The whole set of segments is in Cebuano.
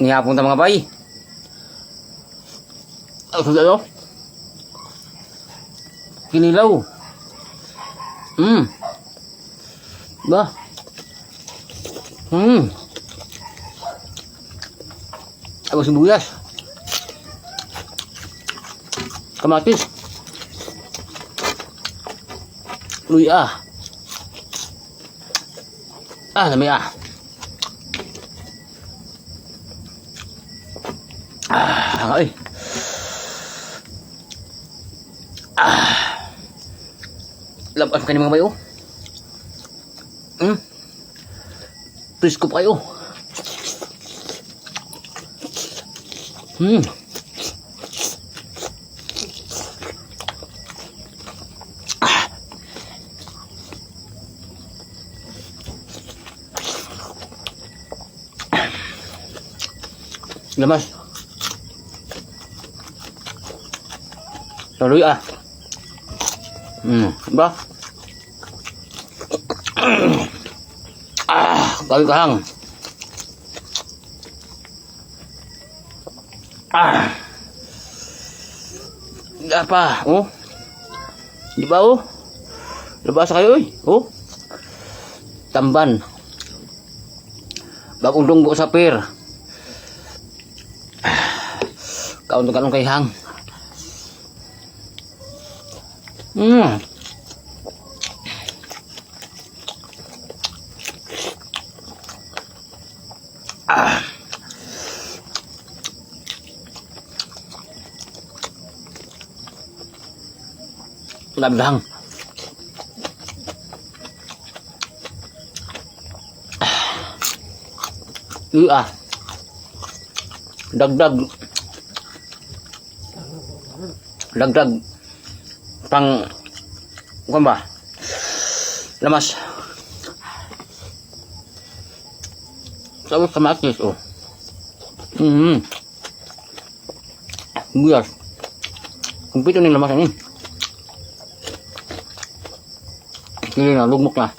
Nihapon ta, mga bay. Ang sugalo. Kinilaw. Ba? Tapos sibuyas. Kamatis. Luya. Ah, lami ah. Ah, ay. Ah. Labas pa kayo mga bayo. Presko pa kayo. Ah. Lamas. Tuloy ah. Ba? Ah, kawi kahang. Ah. Pa, oh. Di ba oh? Labas kayo oy. Oh. Tamban. Bagong dunggo sa pier. Ah. Kaon kay hang. Ah. Labi lang. Ah. Dagdag. Dagdag. Pang kuan ba? Lamas. Tapos kamatis oh. Buyas. Kumpleto ni lamas ini. Hindi na, lugmok na.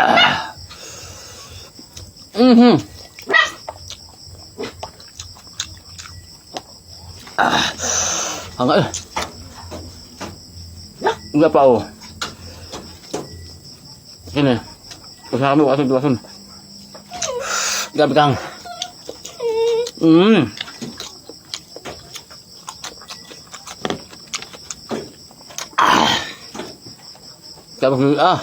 Ah. Ah. Ang eh. Wala pa oh. Sini. Usaha mo asun asun. Gabi kang. Ah. Tapos ah.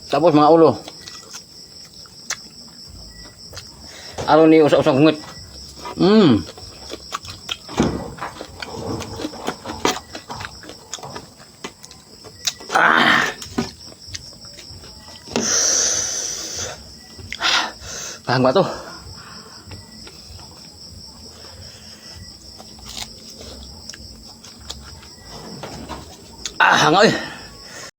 Tapos mga ulo. Aron ni usa-usang hungit. Ah. Pahang ba to? Ah, hanga eh.